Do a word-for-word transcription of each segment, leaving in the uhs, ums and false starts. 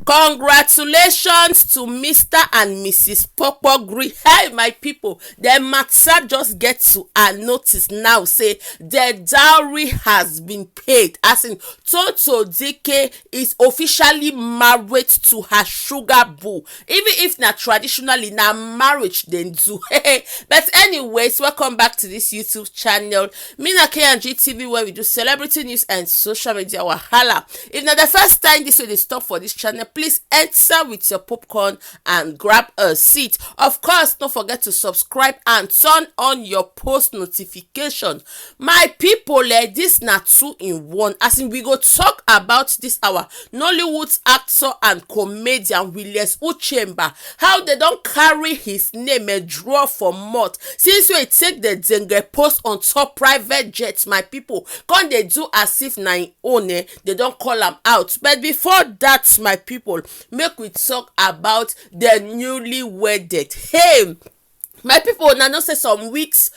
Congratulations to Mister and Missus Popogri. Hey, my people, the matter just get to our notice now. Say the dowry has been paid. As in, Tonto Dike is officially married to her sugar boo. Even if na traditionally na marriage dem do. But anyways, welcome back to this YouTube channel. Me na K and G T V, where we do celebrity news and social media wahala. If na the first time this wey dey stop for this channel, please enter with your popcorn and grab a seat. Of course, don't forget to subscribe and turn on your post notification. My people, eh, this na two in one. As in, we go talk about this our Nollywood actor and comedian Williams Uchemba, how they don carry his name and draw for mouth since wey take the denge post on top private jet. My people, come dey do as if na im own, eh, they don call am out. But before that, my people, make we talk about the newly wedded. Hey, my people, una know say some weeks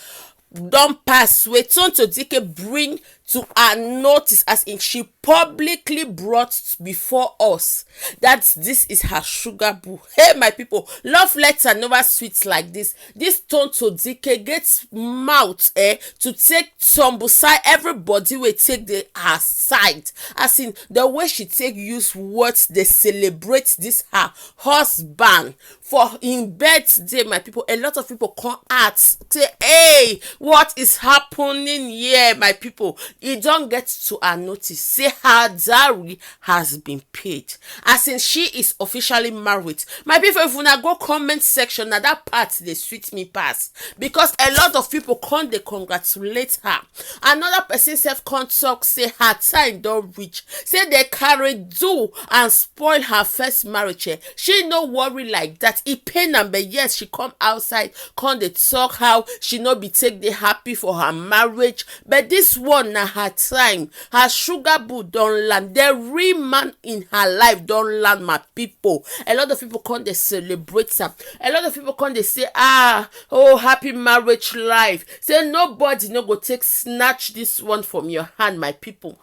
don pass wey Tonto Dike bring to our notice, as in she publicly brought before us that this is her sugar boo. Hey, my people, love letter never sweet like this. This Tonto Dike get mouth, eh, to take tumble side everybody wey take the her side. As in, the way she take use words dey celebrate this her husband for im birthday, my people, a lot of people come out say, "Hey, what is happening here, my people?" E don get to her notice say her dowry has been paid. As in, she is officially married. My people, if una go comment section, na that part dey sweet me pass, because a lot of people come dey congratulate her. Another person sef come talk say her time don reach, say they carry do and spoil her first marriage, eh. She no worry like that. E pain am, but yes, she come outside, come dey talk how she no be take dey happy for her marriage. But this one na her time. Her sugar boo don land. The real man in her life don land, my people. A lot of people come dey celebrate am. A lot of people come dey say, "Ah, oh, happy marriage life." Say nobody no go take snatch this one from your hand, my people.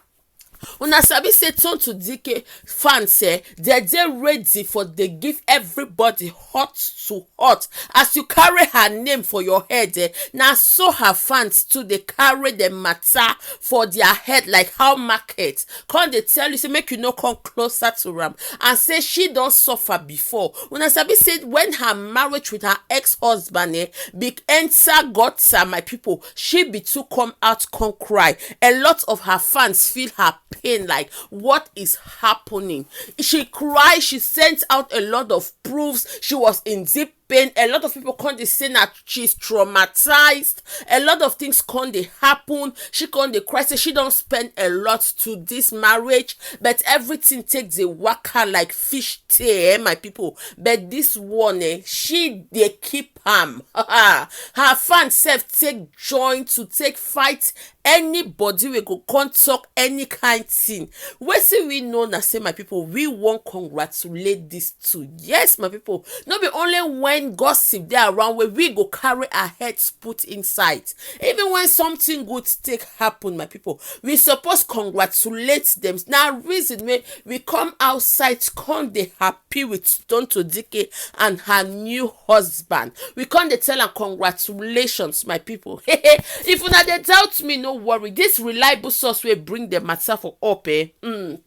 Una sabi say Tonto Dike fans, eh, they dey ready for dey give everybody hot to hot. As you carry her name for your head, eh, na so her fans too dey carry the matter for their head like how market. Come dey tell you say make you no come closer to am, and say she don suffer before. Una sabi say when her marriage with her ex-husband, eh, be enter gutter, my people, she be too come out come cry. A lot of her fans feel her pain, like, what is happening? She cry, she sent out a lot of proofs, she was in deep pain. A lot of people come dey say na she's traumatized. A lot of things come dey happen. She come dey cry say she don spend a lot to this marriage, but everything take dey waka like fish tail, eh, my people. But this one, eh, she dey keep am. Her fans sef take join to take fight anybody wey go come talk any kind thing. Wetin we know na say, my people, we wan congratulate these two. Yes, my people, no be only when gossip dey around wey we go carry our heads put inside. Even when something good take happen, my people, we suppose congratulate them. Na reason wey we come outside come dey happy with Tonto Dike and her new husband. We come dey tell am congratulations, my people. If una dey doubt me, no worry. This reliable source wey bring the matter for up, eh? Mm.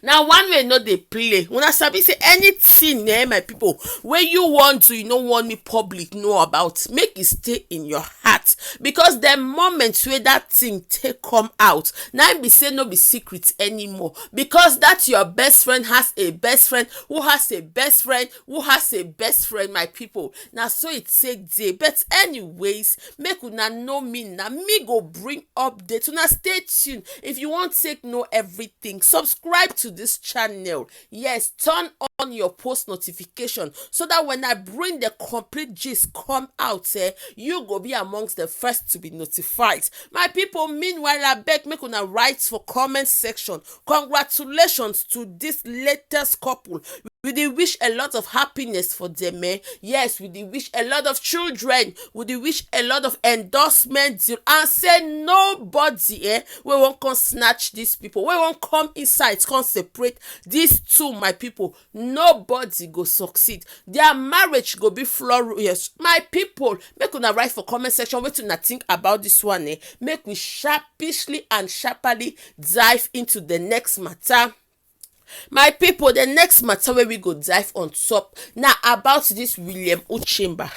Na one wey no dey play. Una sabi say anything, eh, my people, wey you wan do, you no want me public know about, make e stay in your heart, because the moment wey that thing take come out, na im be say no be secret anymore, because that your best friend has a best friend who has a best friend who has a best friend, my people. Na so e take dey. But anyways, make una know me, na me go bring update. Una stay tuned. If you wan take know everything, subscribe to this channel. Yes, turn on your post notification so that when I bring the complete gist come out, eh, you go be amongst the first to be notified. My people, meanwhile, abeg, make una write for comment section. Congratulations to this latest couple. We dey wish a lot of happiness for them, eh? Yes, we dey wish a lot of children. We dey wish a lot of endorsement deal. And say nobody, eh, wey wan come snatch these people, wey wan come inside, come separate these two, my people, nobody go succeed. Their marriage go be flawless. My people, make una write for comment section wetin una think about this one, eh? Make we sharpishly and sharply dive into the next matter. My people, the next matter where we go dive on top now about this William Uchimba.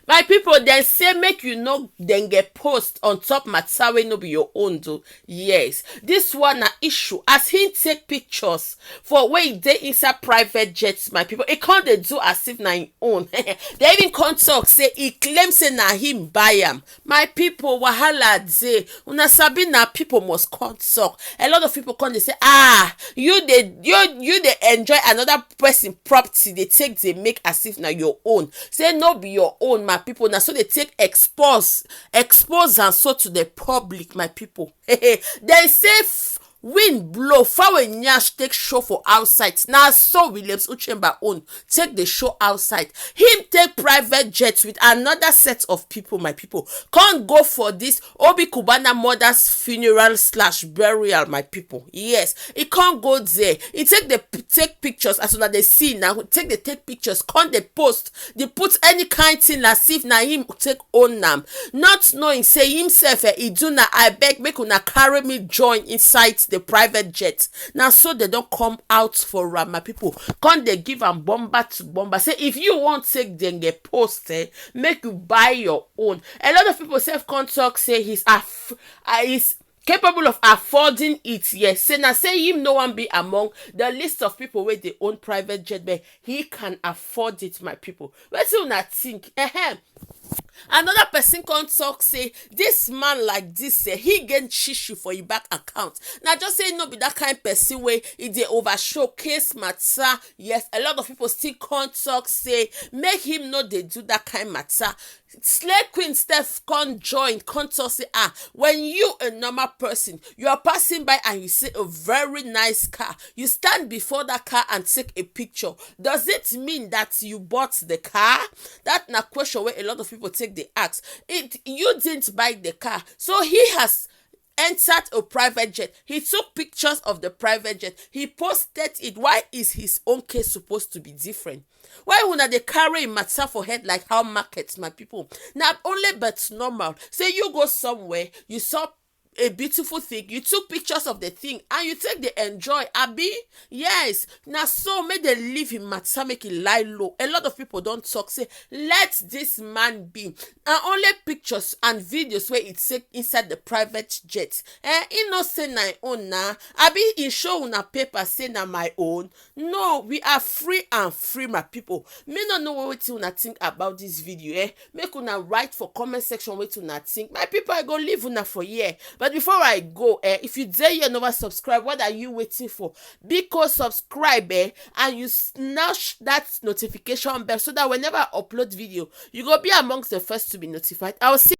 My people, then say make you know then get post on top matter wey no be your own though. Yes, this one na issue as he take pictures for where he dey inside private jets. My people, he can't dey do as if na him own. They even come talk say he claim say na him buy am. My people, wahala dey. Una sabi na people must come talk. A lot of people come dey say, ah, you dey you you dey enjoy another person property, dey take dey make as if na your own. Say no be your own, my people. Na so they take expose expose am so to the public, my people. They say f- wind blow, fowl nyash take show for outside. Na so Williams Uchemba own take the show outside. Him take private jet with another set of people, my people. Can't go for this Obi Cubana mother's funeral slash burial, my people. Yes, he can't go there. He take the p- take pictures as una dey see now. Take the take pictures, can't they post, they put any kind thing as if na him take own am. Not knowing say himself eh, he do na I beg make una carry me join inside the private jet. Now so they don't come out for am, my people. Can't they give am bomber to bomber? Say if you want take them get post, eh, make you buy your own. A lot of people self can't talk say he's af- uh, he's capable of affording it. Yes, say na say him no one be among the list of people where they own private jet, but he can afford it, my people. What do you not think? Ehem. Another person can't talk say this man like this eh, he get shishi for him back account. Now just say no be that kind person way he dey over showcase matter. Yes, a lot of people still can't talk say make him no dey do that kind matter. Slay queen Steph come join, come talk say, ah, when you a normal person, you are passing by and you see a very nice car, you stand before that car and take a picture. Does it mean that you bought the car? That na question where a lot of people take the ask. It you didn't buy the car, so he has entered a private jet. He took pictures of the private jet. He posted it. Why is his own case supposed to be different? Why una dey carry him matter for head like how market, my people? Now only but normal. Say you go somewhere, you saw a beautiful thing, you took pictures of the thing and you take the enjoy, abi? Yes, now so make they leave him matter, make it lie low. A lot of people don't talk say let this man be. And only pictures and videos where it take inside the private jet. Eh, he no say na him own na. Abi he show una paper say na my own. No, we are free and free, my people. Me no know what you think about this video, eh? Make una write for comment section what you think. My people, I go leave una for here. But before I go, eh, if you dare you never subscribe, what are you waiting for? Because subscribe, eh, and you smash that notification bell so that whenever I upload video, you go be amongst the first to be notified. I'll see